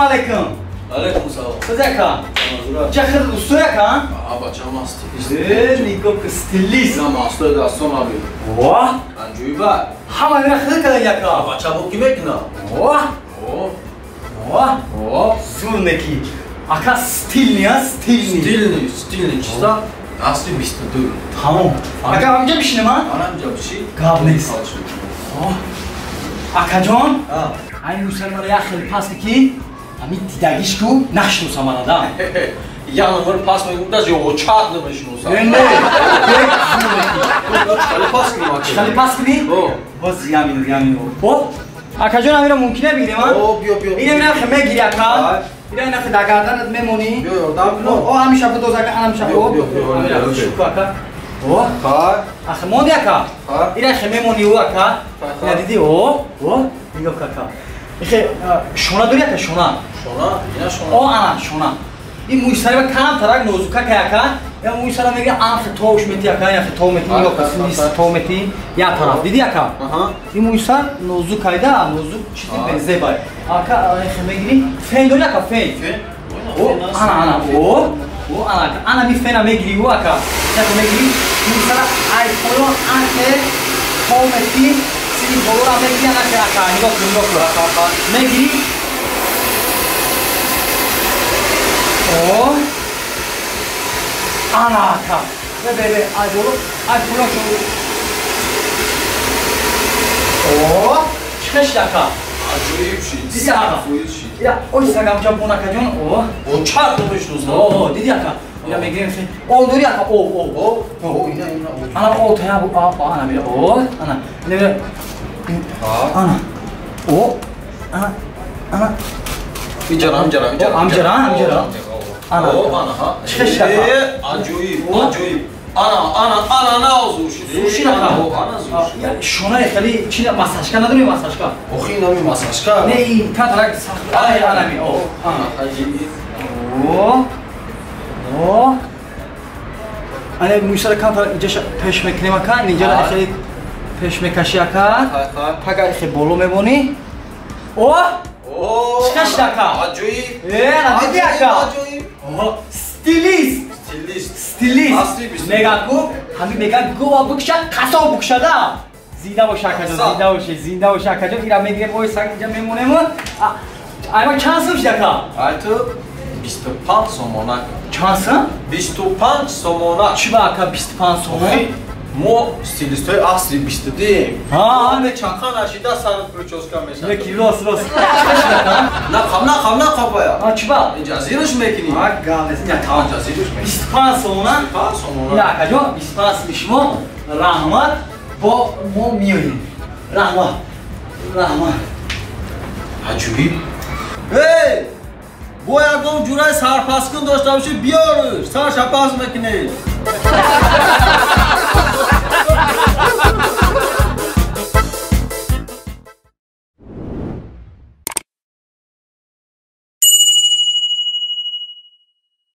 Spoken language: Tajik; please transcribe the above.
Алейкум. Алейкум салом. Кузака. Чахр устояка? А бачам стилист. Э, нигоҳ стилист. На мастой дастон аби. Ва? Анҷуйба. Ҳама мера хил када яка. Бача бо ки мекуна? Ва? О. Ва? О. Зур неки. Ака стильный, а стильный. Стильный, стильный чиста. Асли 22. Тамом. Ака ҳамҷа бишинем, а? Ҳамҷа биши. Гап нест. Акаҷон? Ай мусалмана як хел пас ки ҳамин дидагиш ку нашиносам мана да. Я номер пас мегум даже очат намешиносам. Не, не. Чхали пас кунем ака. Чхали пас кунӣ? О. Боз ямин, ямин. О. Акаҷон амира мумкине бигирем, а? О, биё, биё. Ина мина хе мегири ака. Ина ина хе дар гарданат мемонӣ. Биё ёрдам кунам. О, ҳамиша будоз ака, ҳамиша. Биё, биё, биё. Шуку ака. О. Ха. Ахе монди ака. Ха. Ина хе мемонӣ ӯ ака. Ина диди о, о, нигоҳ ака. Ихе шона дори ака, шона. Шона, ина шона. О, ана шона. Ин мӯи сари ба кам тарак нозука ка ака. Я мӯи сара меги ан хе тош мети ака, я хе то мети, нигоҳ кун, то мети. Я тараф диди ака. Ин мӯи сар нозук айда, нозук чизи безебай. Ака хе мегири, фен дори ака, фен. Фен? О, ана, ана, о. О, ана, ака. Ана ми фена мегири ӯ ака. Я хе мегири, мӯи сара ай поё ан хе то мети, сини болора мегири ана хе ака, нигоҳ кун, нигоҳ кун. Мегири. О. Ана ака. Бе, бе, бе, ай боло, ай поё шо. О, чӣ ака? Аҷоиб шид. Диди ака. Я, ой сагам ҷа бон ака ҷон, о. Очат намешиносам. О, диди ака. Я мегирем хе. О, дори ака, о, о. О, о, ина, ина. Ана о тая бу, а, ана бира, о, ана. Ина бира. Ана. О. Ана. Ана. Иҷара, ҳамҷара, иҷара. Ҳамҷара, ҳамҷара. Ана. О, ана, ҳа. Чӣ шака? Аҷоиб, аҷоиб. Ана, ана, ана, на зур шид. Зур шид ака. О, ана зур шид. Шонаи хеле чи массажка надорӣ массажка? Охи инами массажка. Не, ин катарак сахт. Ай, анами, о. Ана, аҷоиб. О. О. Ана мӯйсара камтар инҷаша пеш мекунем ака, инҷара хеле пеш мекаши ака. Пага хеле боло мемонӣ. О! О! Чӣ шид ака? Аҷоиб. Э, ана диди ака. Аҷоиб. О, стилист. Стилист. Стилист. Асли бисту. Меган ку, ҳамин меган гова букша, қасоб букшада. Зинда бош акаҷон, зинда боши, зинда бош акаҷон. Ира мегирем, ой саг инҷа мемонем. Айма чанд сум шид ака? Ай ту 25 сомона. Чанд сум? 25 сомона. Чӣ ба ака 25 сомон? Мо стилистҳои асли 22-ем. Ҳа, не чанқа нашида сарат прическа мешавад. Неки рост, рост. Нақаб, нақаб, нақаб бая. А чӣ ба? Инҷа зирш мекунӣ. А гап нест. Ина тамом. Инҷа зирш мекунӣ. 25 сомона? 25 сомона. Ина акаҷон, 25 суми шумо раҳмат, бо мо меоем. Раҳмат. Раҳмат. Аҷоиб. Эй! Бо ягон ҷураи сарпаскун дошта бошӣ биёрш, сарша пас мекунӣ.